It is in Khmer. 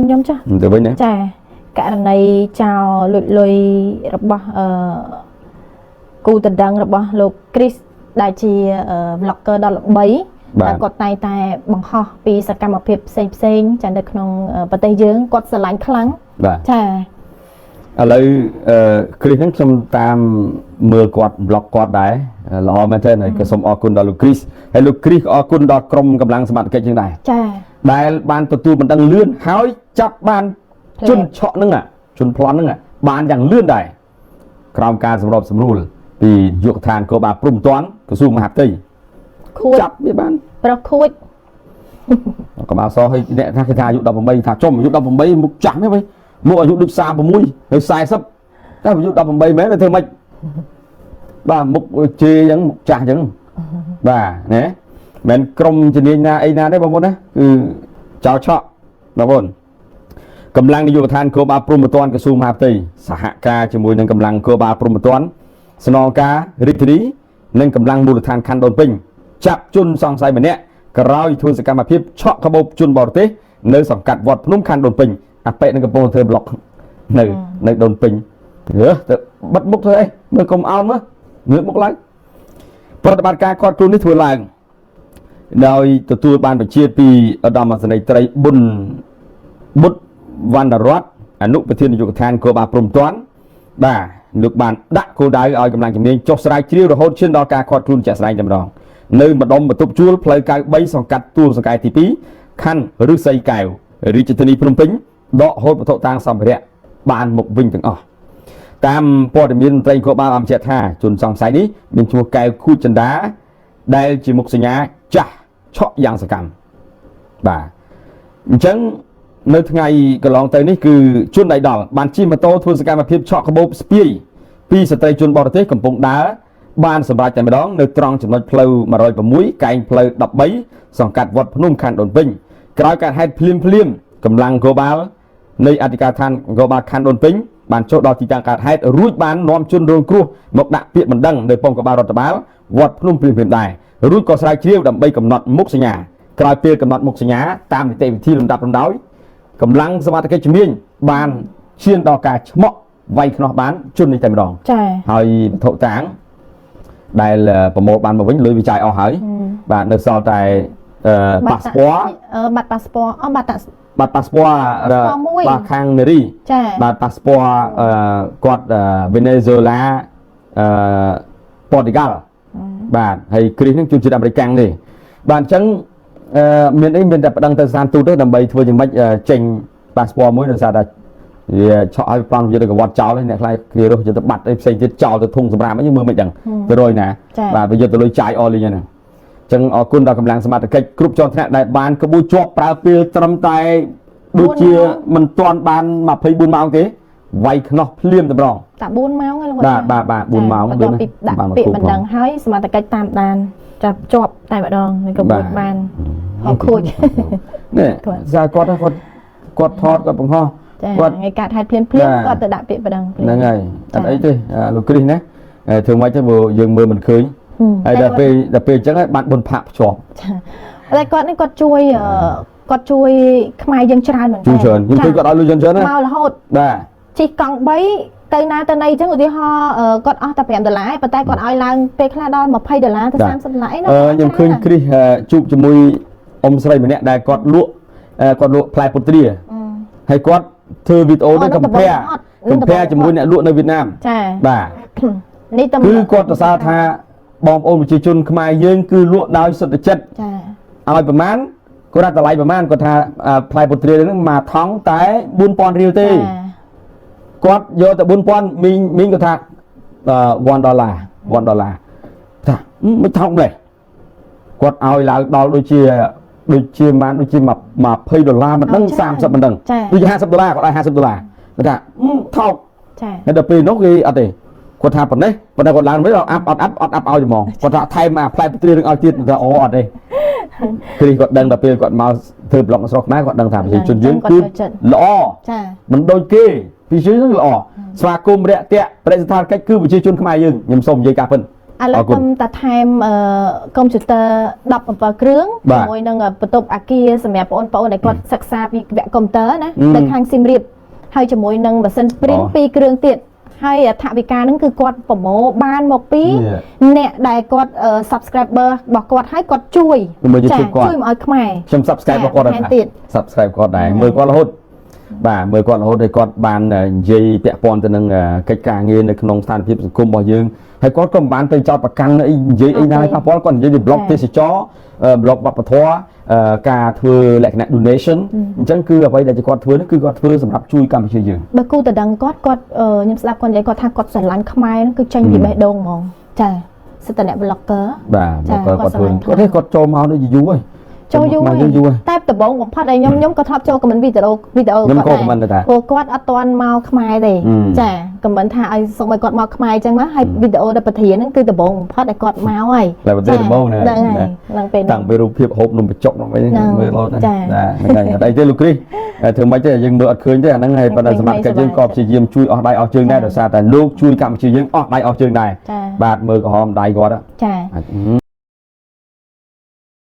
ខ្ញុំចាស់ ទៅវិញណា ចាករណីចោលលួចលុយរបស់គូដណ្ដឹងរបស់លោកគ្រីសដែលជា vlogger ដ៏ល្បី បាទ ដែលគាត់តែងតែបង្ហោះពីសកម្មភាពផ្សេងផ្សេងៗចានៅក្នុងប្រទេសយើងគាត់ស្រឡាញ់ខ្លាំង បាទ ចា ឥឡូវអឺគ្រីសហ្នឹងខ្ញុំតាមមើលគាត់ blog គាត់ដែរល្អមែនទែនហើយក៏សូមអរគុណដល់លោកគ្រីសហើយលោកគ្រីសក៏អរគុណដល់ក្រុមកម្លាំងសមត្ថកិច្ចជាងដែរ ចា ដែលបានទទួលបណ្ដឹងលឿនហើយចាប់បានជនឆក់ហ្នឹងជនប្លន់ហ្នឹងបានយ៉ាងលឿនដែរក្រោមការសម្របសម្រួលពីយុគឋានគោបាលព្រំតាន់ក្រសួងមហាផ្ទៃ ខួច ចាប់វាបាន ប្រុសខួច កបាលសឲ្យអ្នកថាគេថាអាយុ18ថាចំអាយុ18មុខចាស់មែនវិញមុខអាយុដូច36ហើយ40តែអាយុ18មែនតែធ្វើម៉េចបាទមុខជេរអញ្ចឹងមុខចាស់អញ្ចឹងបាទណាមិនក្រុមជំនាញណាអីណាទេបងប្អូនណាគឺចោលឆក់បងប្អូនកម្លាំងនយោបាយឋានគោបាលព្រំប្រទានក្រសួងមហាផ្ទៃសហការជាមួយនឹងកម្លាំងគោបាលព្រំប្រទានស្នងការរាជធានីនិងកម្លាំងមូលដ្ឋានខណ្ឌដូនពេញចាប់ជនសង្ស័យម្នាក់ក្រោយធ្វើសកម្មភាពឆក់កាបូបជនបរទេសនៅសង្កាត់វត្តភ្នំខណ្ឌដូនពេញអាប៉ែនឹងកំពុងធ្វើប្លុកនៅនៅដូនពេញអឺទៅបិទមុខធ្វើអីមើលកុំអោនមើលងើបមុខឡើងប្រតិបត្តិការខាត់ខ្លួននេះធ្វើឡើងដោយទទួលបានបញ្ជាពីឧត្តមសេនីយ៍ត្រីប៊ុនបុត្រវណ្ណរតអនុប្រធាននាយកដ្ឋានគោបាលព្រំតាន់បាទលោកបានដាក់គោលដៅឲ្យកម្លាំងជំនាញចុះស្រាវជ្រាវរហូតឈានដល់ការខាត់ខ្លួនជាក់ស្ដែងតែម្ដងនៅម្ដុំបន្ទប់ជួលផ្លូវ93សង្កាត់ទួលសង្កែទី2ខណ្ឌឫស្សីកែវរាជធានីភ្នំពេញដកហូតវត្ថុតាងសម្ភារៈបានមកវិញទាំងអស់តាមព័ត៌មានមន្ត្រីគោបាលបានបញ្ជាក់ថាជនសង្ស័យនេះមានឈ្មោះកែវខួចចិន្តាដែលជាមុខសញ្ញាចាស់ឆក់យ៉ាងសកម្មបាទអញ្ចឹងនៅថ្ងៃកន្លងទៅនេះគឺជនដៃដល់បានជិះម៉ូតូធ្វើសកម្មភាពឆក់កាបូបស្ពាយពីស្ត្រីជនបរទេសកំពុងដើរបានសម្រេចតែម្ដងនៅត្រង់ចំណុចផ្លូវ106កែងផ្លូវ13សង្កាត់វត្តភ្នំខណ្ឌដូនពេញក្រោយកើតហេតុភ្លាមភ្លាមៗកម្លាំងគោបាលនៃអធិការដ្ឋានគោបាលខណ្ឌដូនពេញបានចុះដល់ទីតាំងកើតហេតុរួចបាននាំជនរងគ្រោះមកដាក់ពាក្យបណ្ដឹងនៅប៉ុស្តិ៍កបាលរដ្ឋបាលវត្តភ្នំភ្លាមភ្លាមៗដែររួចក៏ស្រាវជ្រាវដើម្បីកំណត់មុខសញ្ញាក្រោយពេលកំណត់មុខសញ្ញាតាមនីតិវិធីលំដាប់លំដោយកម្លាំងសមត្ថកិច្ចជំនាញបានឈានដល់ការឆ្មក់វាយខ្នោះបានជននេះតែម្ដង ចា ហើយវត្ថុតាងដែលប្រមូលបានមកវិញលុយវាចាយអស់ហើយបាទនៅសល់តែប៉ាសពត បាត់ប៉ាសពតអស់បាត់តា បាត់ប៉ាសពត មួយ បាទខាងនារី ចា បាទប៉ាសពតគាត់វេណេស៊ុយឡាអឺប៉ូទុយហ្គាល់បាទហើយគ្រីសហ្នឹងជនជាតិអាមេរិកកាំងទេបាទអញ្ចឹងអឺមានអីមានតែប្តឹងទៅស្ថានទូតទៅដើម្បីធ្វើយ៉ាងម៉េចចេញប៉ាសពតមួយដោយសារតែវាឆក់ឲ្យប្លន់វាទៅកវត្តចោលហើយអ្នកខ្លះគេរស់យកទៅបាត់អីផ្សេងទៀតចោលទៅធុងសម្រាមអីយើងមើលមិនដឹងទៅរយណា ចា បាទវាយកទៅលុយចាយអស់លីងហ្នឹងអញ្ចឹងអរគុណដល់កម្លាំងសមត្ថកិច្ចគ្រប់ជាន់ថ្នាក់ដែលបានក្បួនជាប់ប្រើពេលត្រឹមតែដូចជាមិនទាន់បាន24ម៉ោងទេវាយខ្នោះភ្លាមតម្រង តា4ម៉ោងហើយលោក បាទបាទបាទ4ម៉ោង បន្ទាប់ពីដាក់ បានមក ពាក្យបណ្ គូផង ដឹងហើយសមត្ថកិច្ចតាមដានចាប់ជាប់តែម្ដងនេះក៏ បាទ បួចបានហកខួច នេះ គាត់ សារគាត់ហ្នឹងគាត់គាត់ថតគាត់បង្ហោះ ចា គាត់ ថ្ងៃកាត់ហេតុភ្លាមភ្លាម បាទ គាត់ទៅដាក់ពាក្យបណ្ដឹងភ្លាម ហ្នឹងហើយអ ចា ត់អីទេអាលោកគ្រីសណាធ្វើម៉េចទៅបើយើងមើលមិនឃើញ ហឹម ហើយដល់ពេលដល់ពេលអញ្ចឹងហើយបានបុណ្យផាកភ្ជាប់ ចាតែគាត់នេះគាត់ជួយគាត់ជួយខ្មែរយើងច្រើនមែន ជួយច្រើនខ្ញុំឃើញគាត់ឲ្យលុយច្រើនច្រើនណា មករហូត បាទ ជិះកង់3ទៅណាទៅណីអញ្ចឹងឧទាហរណ៍គាត់អស់តែ5ដុល្លារប៉ុន្តែគាត់ឲ្យឡើងពេលខ្លះដល់20ដុល្លារទៅ បាទ 30ដុល្លារអីណា អឺខ្ញុំឃើញគ្រីសជួបជាមួយអ៊ំស្រីម្នាក់ដែលគាត់លក់គាត់លក់ផ្លែពុទ្រាហើយគាត់ធ្វើវីដេអូនេះ compare compare ជាមួយអ្នកលក់នៅវៀតណាម ចា បាទ នេះតែ គឺគាត់សរសើរថាបងប្អូនប្រជាជនខ្មែរយើងគឺលក់ដោយសុទ្ធចិត្ត ចា ឲ្យប្រមាណគាត់ថាតម្លៃប្រមាណគាត់ថាផ្លែពុទ្រាហ្នឹងមួយថង់តែ4000រៀលទេ ចា គាត់យកតែ4000មីងមីងគាត់ថា1ដុល្លារ1ដុល្លារថាមិនថោកម្លេះគាត់ឲ្យឡើងដល់ដូចជាដូចជាប្រហែលដូចជា20ដុល្លារមិនដឹង30មិនដឹងដូចជា50ដុល្លារគាត់ឲ្យ50ដុល្លារគាត់ថាថោក ចា ហើយដល់ពេលនោះគេអត់ទេគាត់ថាប៉ុណ្ណេះប៉ុន្តែគាត់ឡើងវិញអត់អាប់អត់អាប់អត់អាប់ឲ្យហ្មងគាត់ថាថែមអាផ្លែពុទ្រានឹងឲ្យទៀតគាត់ថាអូអត់ទេគ្រីគាត់ដឹងដល់ពេលគាត់មកធ្វើប្លុកនៅស្រុកខ្មែរគាត់ដឹងថាប្រជាជនយើងគឺល្អ ចា មិនដូចគេប្រជាជនយើងល្អស្វាគមន៍រាក់ទាក់បរិស្ថានកិច្ចគឺប្រជាជនខ្មែរយើងខ្ញុំសូមនិយាយការពិត ឥឡូ អរគុណ វខ្ញុំតែថែមកុំព្យូទ័រ17គ្រឿង បាទ ជាមួយនឹងបន្ទប់អាគារសម្រាប់បងប្អូនដែលគាត់សិក្សាពីវគ្គកុំព្យូទ័រណា អឺ នៅខាងសៀមរាបហើយជាមួយនឹងម៉ាស៊ីន print អូ 2គ្រឿងទៀតហើយថវិកាហ្នឹងគឺគាត់ប្រមូលបានមកពីអ្នកដែលគាត់ subscriber របស់គាត់ហើយគាត់ជួយ មើល YouTube គាត់ ជួយមកឲ្យខ្មែរ ខ្ញុំ subscribe របស់គាត់ ថែមទៀត subscribe គាត់ដែរមើលគាត់រហូតបាទមើលគាត់រហូតហើយគាត់បាននិយាយពាក់ព័ន្ធទៅនឹងកិច្ចការងារនៅក្នុងស្ថានភាពសង្គមរបស់យើងហើយគាត់ក៏មិនបានទៅចោទប្រកាន់អីនិយាយអីណាប៉ះពាល់គាត់និយាយពី blog ទេសចរ blog វប្បធម៌ការធ្វើលក្ខណៈ donation អញ្ចឹងគឺអ្វីដែលគាត់ធ្វើនេះគឺគាត់ធ្វើសម្រាប់ជួយកម្ពុជាយើង បើគូតដឹងគាត់គាត់ខ្ញុំស្ដាប់គាត់និយាយគាត់ថាគាត់ស្រឡាញ់ខ្មែរហ្នឹងគឺចេញពីបេះដូងហ្មងចាសិតតែអ្នក vlogger បាទ ចា គាត់គាត់ធ្វើ គាត់ស្រឡាញ់ គាត់ទេគាត់ចូលមកនេះយូរហើយ ចូលយូរ មក ហើយ យូរហើយ តែដំបូងបំផុតឲ្យខ្ញុំខ្ញុំក៏ធ្លាប់ចូល comment វីដេអូវីដេអូ ខ្ញុំក៏ គាត់ comment ដែរតា ព្រោះគាត់អត់ទាន់មកខ្មែរទេ អឺ ចា comment ថាឲ្យសូមឲ្យគាត់មកខ្មែរអញ្ចឹងមកហើយវីដេអូដល់ពធាហ្នឹងគឺដំបូងបំផុតឲ្យគាត់មកហើយ តែប្រទេសដំបូងណា ហ្នឹងហើយឡើងពេលហ្នឹង តាំងពីរូបភាពហូបនំបញ្ចុកហ្នឹងវិញ ហ្នឹង មើលរហូតណា ចា បាទហ្នឹងហើយអត់អីទេលោកគ្រីសតែធ្វើម៉េចទេយើងមើលអត់ឃើញទេអាហ្នឹងហើយប៉ុន្តែសមត្ថកិច្ចយើងក៏ព្យាយាមជួយអស់ដៃអស់ជើងដែរដោយសារតែលោកជួយកម្ពុជាយើងអស់ដៃអស់ជើងដែរ ចា បាទមើលក្រហមដៃគាត់ ចា ហ៎